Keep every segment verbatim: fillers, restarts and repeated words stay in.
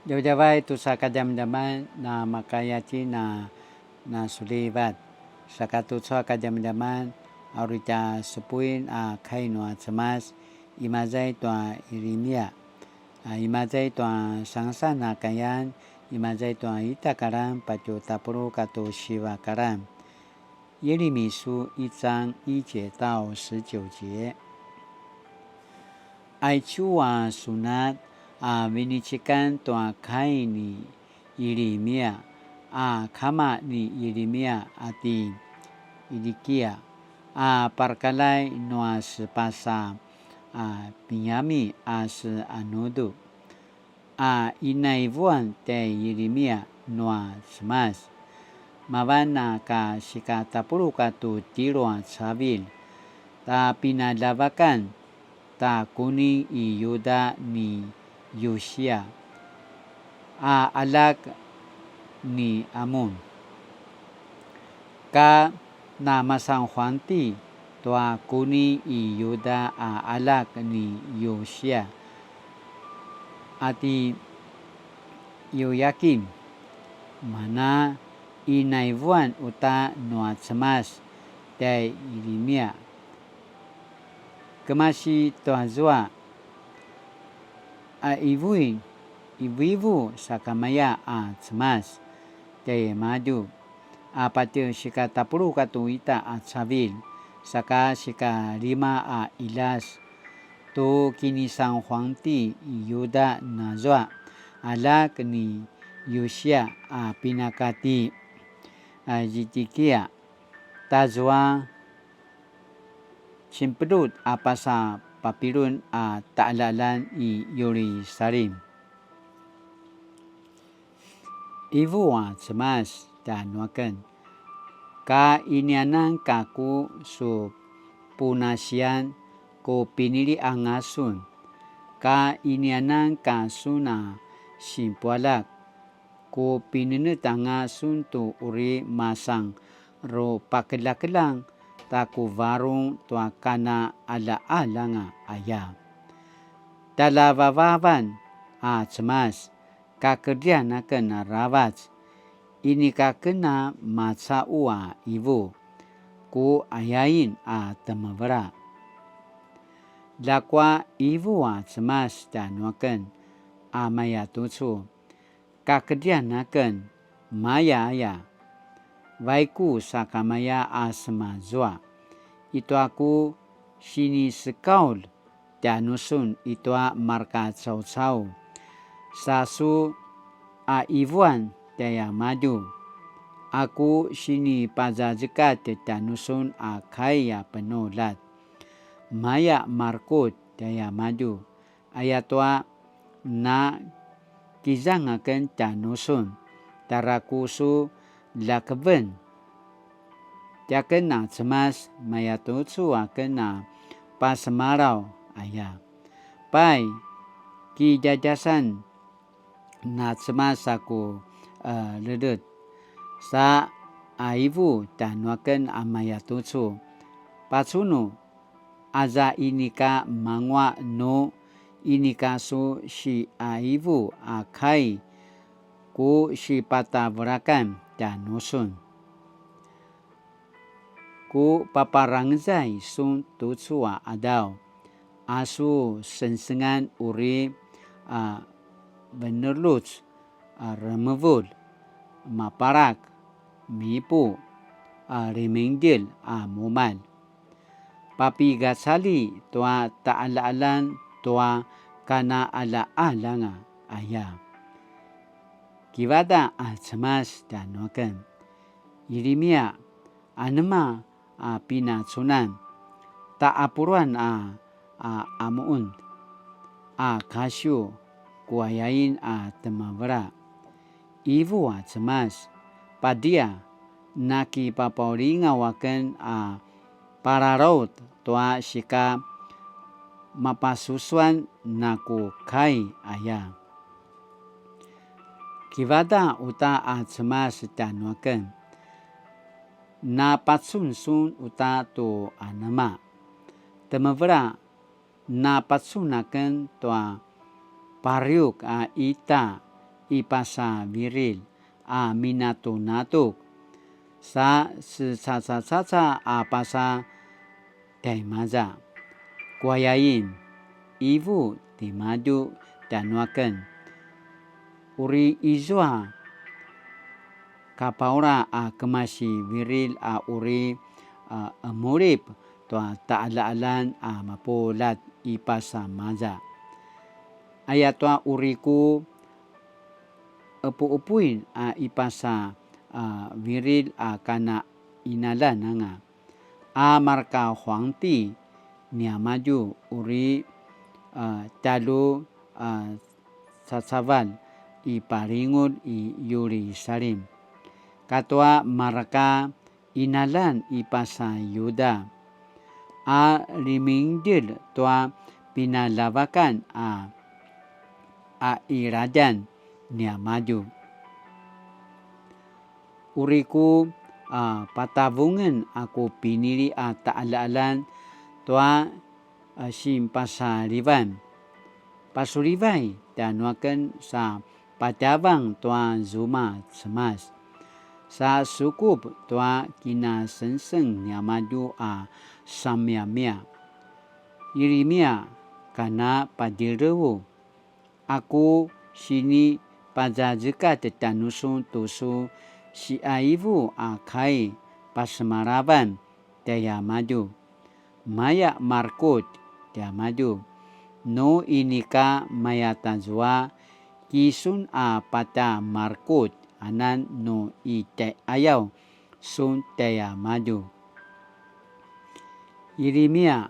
Djavadjavay tucu a kadjamadjaman na makaya tjen a na sulivat. Saka tucu a kadjamadjaman a uri tja supuin a kai nua Cemas, imaza i tua Yirimia, a imaza i tua sangasan a kayan, imaza i tua ita karan patje tapuluq katua siva karan. 耶利米書一章一節到十九節。Aicu a sunat a vinecikan tua kai ni Yirimia, a kama ni Yirimia a ti Ilikia, a parakaljai nua sepasa a Pinjami a se Anudu, a inaivuan tjai Yirimia nua Cemas. Mavan a ka sikatapuluq katua tjelu a cavilj, ta pinaljavakan ta kuni i Yuda ni Yusia, a aljak ni Amun. Ka namasan huangti tua kuni i Yuda a aljak ni Yusia, a ti Yuyakim, mana inaivuan uta nua Cemas tjai Yirimia. Kemasi tuazua, a ivuin, ivuivu sakamaya a Cemas tjaimadju, a patje sikatapuluq katua ita a cavilj, saka sikalima a qiljas, tu kinisan huangti i Yuda nazua, aljak ni Yusia a pinaka ti, a, Zidikia, tazua cinpedut a pasa Papilun a taqaljaqaljan i Yirusalim. Ivu a Cemas tjanuaken, ka inianan ka ku su punasian ku pinili anga sun, ka inianan ka sun a sinpualjak, ku pinenetj anga sun tu uri masan rupakeljakeljang ta ku varung tua kana qaljaqaljanga aya. Tjaljavavavan a Cemas, kakedrian aken aravac, inika ken a macaqu a ivu, ku ayain a temevela. Ljakua ivu a Cemas tjanuaken a mayatucu, kakedrian aken, maya aya, vaiku sakamaya a semazua, i tua ku sinisekaulj tjanusun i tua marka caucau, sa su a ivuan tjaimadju, a ku sinipazazekatj tjanusun a kai a penuljat, maya marekutj tjaimadju, ayatua na kizang aken tjanusun, tjara ku su ljakeven. Tiaken a Cemas mayatucu aken a pasemalaw aya. Pai, kidjadjasan na Cemas a ku, e, ledet. Sa a ivu tjanuaken a mayatucu, pacunu, aza inika mangua nu inika su siaivu a kai ku sipatavelakan tjanusun. Ku paparangezay sun tucu a qadaw, a su sengsengan uri a veneluc, a remevul, mapalak, mipu, a rimingdil a mumalj. Papigacalji tua taqaljaqaljan tua kanaqaljaqaljanga aya. Kivadaq a Cemas tjanuaken, Yirimia, anema a pinacunan, taqapuluan a, a amuun, a kasiw, ku ayain a temevela. Ivu a Cemas, padia, nakipapaulingaw aken a palalaut tua sika mapasusuan na ku kai aya. Kivadaq uta a Cemas tjanuaken, napacun sun uta tu anema? Temevela, napacun aken tua pariuk a ita i pasa viril a minatjunatuk, sa secacacaca a pasa tjaimaza. Kuayain, ivu timadju tjanuaken. Uri izua kapaula a kemasi viril a uri, a, emulip tua taqaljaqaljan a mapuljat i pasa maza. Ayatua uri ku epuepuin a i pasa, a, viril a kana qinaljan anga. A marka huangti niamadju uri, a, tjalju, a, cacavalj i palingulj i Yirusalim. Katua marka qinaljan i pasa Yuda, a limingdjelj tua pinaljavakan a, a qiladjan niamadju. Uri ku, a, patavungen a ku pinili a taqaljaqaljan tua, a, sinpasalivan. Pasulivai tjanuaken sa patjavang tua zuma cemas. Sa sukup tua kinasengseng niamadju a samiamia. Yirimia, kana padjerevu, a ku sinipazazekatj tjanusun tu su siqaivu a kai pasemalavan tjaiamadju. Maya marekutj tiamadju. Nu inika maya tazua, ki sun a patja marekutj anan nu i tjaiqayaw sun tjaiamadju. Yirimia,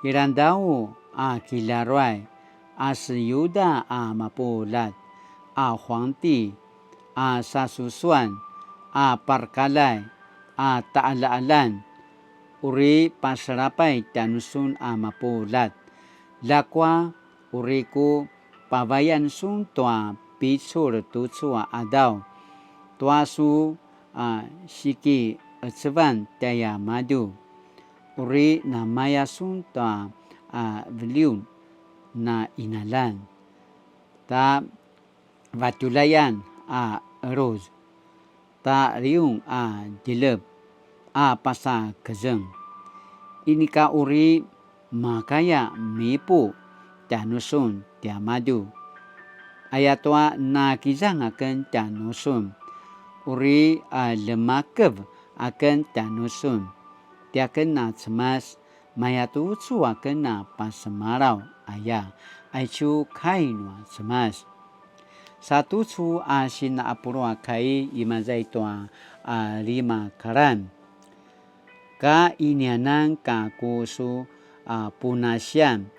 kilangdau a kilaruay a se Yuda a mapuljat a huangti a sasusuan a parkalay a taqaljaqaljan, uri paselapay tjanusun a mapuljat. Ljakua uri ku pavayan sun tua picul tucu a qadaw, tua su, a, sikiqecevan tjaiamadju. Uri namaya sun tua, a, veliun na qinaljan, ta vatjuljayan a eluz, ta liung a djelep a pasa kezeng. Inika uri makaya mipu tjanusun tiamadju. Ayatua nakizang aken tjanusun, uri a ljemakev aken tjanusun. Tiaken a Cemas, mayatucu aken a pasemalaw aya, aicu kai nua Cemas. Sa tucu a sinaqapulu a kai imaza i tua a lima kalan. Ka inianan ka ku su a punasian,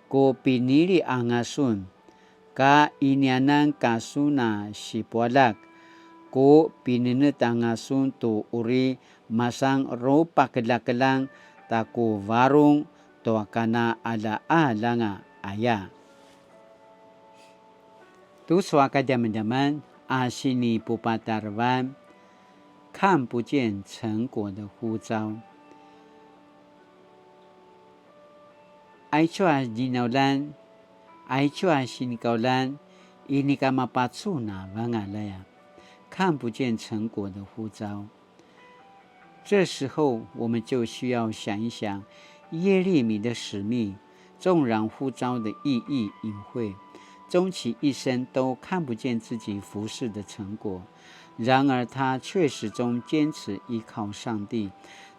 ku pinili anga sun. Ka inianan ka sun a sipualjak, ku pinenetj anga sun tu uri masan rupakeljakeljang ta ku varung tua kana qaljaqaljanga aya. Tucu a kadjamadjaman a sinipupatarevan, 看不见成果的呼召. Aicu a djinaulan, aicu a sinikaulan, inika mapacun a vangalaya, 看不见成果的呼召. 这时候，我们就需要想一想耶利米的使命。纵然呼召的意义隐晦，终其一生都看不见自己服侍的成果，然而他却始终坚持依靠上帝，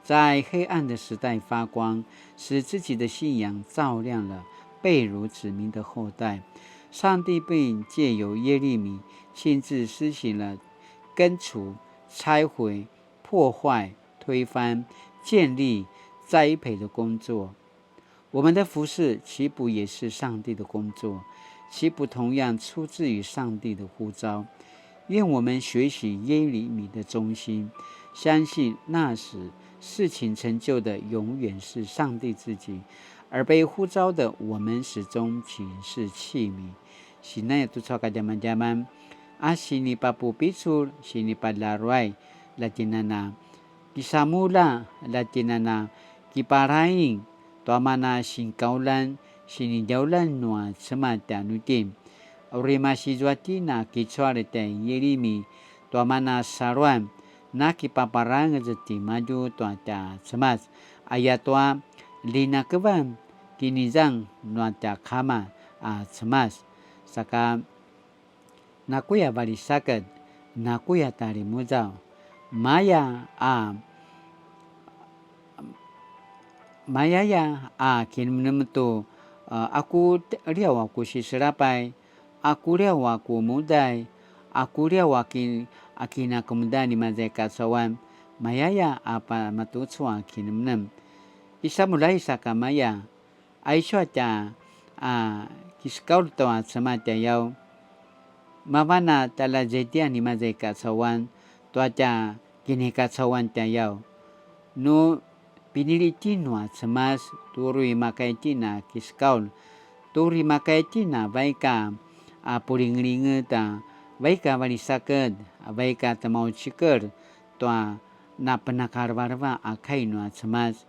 在黑暗的时代发光，使自己的信仰照亮了被掳子民的后代。上帝并借由耶利米亲自施行了根除、拆毁、破坏、推翻、建立、栽培的工作。我们的服事岂不也是上帝的工作？岂不同样出自于上帝的呼召？愿我们学习耶利米的忠心，相信那使事情成就的永远是上帝自己，而被呼召的我们始终仅是器皿。Sinaya tucu a kadjamadjaman, a sinipapupicul, sinipalaruay, latinana kisamulja, latinana kiparaing, tua mana sinkaulan, sinidjaulan nua Cemas tjanuitjen. uri masizua tjen a kicual tjai Yirimi tua mana saluan, nakipaparangez timadju tua tja Cemas, ayatua linakevan kinizang nua tja Kama a Cemas. Saka nakuya valisaked, nakuya talimuzaw, maya a mayaya a kinemnem tu, a, aku t-, liaw aku siselapay, aku liaw aku muday, aku liaw a ki-, a kinakemudan i mazay kacauan, mayaya a pa-, matucu a kinemnem. Kisamulja i sakamaya, aicu a tja, a, kisekaul tua Cemas tjayaw, mavan a tjaljazaidian i mazay kacauan tua tja kinikacauan tjayaw. Nu pinili tjen nua Cemas, tu uri makaya tjen a kisekaul, tu uri makaya tjen a vaik a, a pulingelinget a, vaik a valisaked, a vaik a temaucikel tua napenakalevaleva a kai nua Cemas.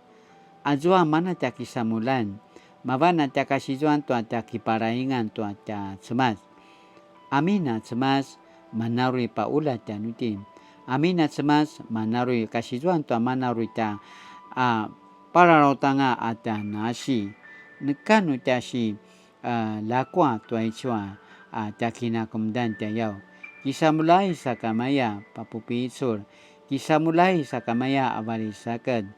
Azua mana tja kisamuljan, mavan a tja kasizuan tua tja kiparaingan tua tja Cemas. Amin a Cemas, mana uri paula tjanuitjen. Amin a Cemas, mana uri kasizuan tua mana uri tja, a, palalautanga a tja nasi. Neka nu tja si, a, ljakua tua aicu a, a, tja kinakemudan tjayaw. Kisamulja i sakamaya papupicul. Kisamulja i sakamaya a valisaked.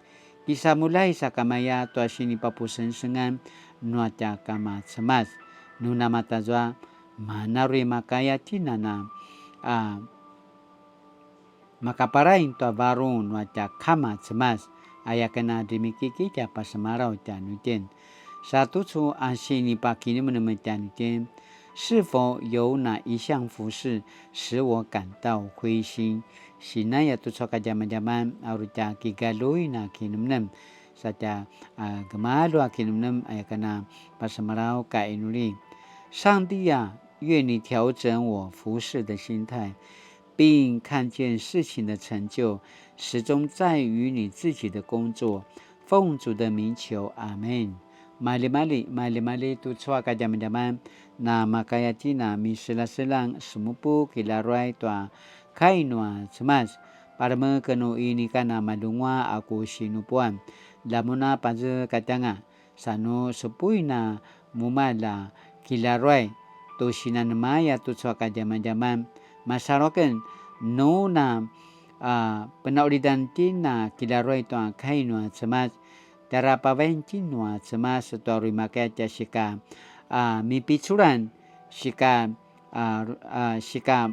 Kisamulja i sakamaya tua sinipapusengsengan nua tja Kama Cemas. Nu namatazua, mana uri makaya tjen a, a, makaparaing tua varung nua tja Kama Cemas, aya ken a dremikikitj a pasemalaw tjanuitjen. Sa tucu a sinipakinemenem tjanuitjen, 是否有哪一項服事使我感到灰心？ Sinaya tucu a kadjamadjaman a uri tja kigaljuin a kinemenem, sa tja, a, gemalju a kinemenem, aya ken a pasemalaw ka inuli. 上帝啊，愿你调整我服事的心态，并看见事情的成就始终在于你自己的工作。奉主的名求，阿们。Maljimalji, maljimalji tucu a kadjamadjaman, na makaya tjen a miselaselang semupu kilaruay tua kai nua Cemas. Palemeken nu inika na malunguaq a ku sinupuan. Lamun a pazekatjanga, sa nu sepuin a mumalj a kilaruay tu sinanemaya tucu a kadjamadjaman. Masalu aken nu na, a, penaulidan tjen a kilaruay tua kai nua Cemas. Tjara pavain tjen nua Cemas tua uri makaya tja sika, a, mipiculan, sika, a, a, sika,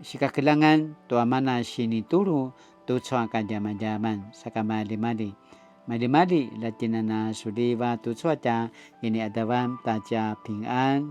sikakeljangan tua mana sinitulu tucu a kadjamadjaman. Saka maljimalji. Maljimalji, la tjen a na suliva tucu a tja kiniqadavan ta tja pingan.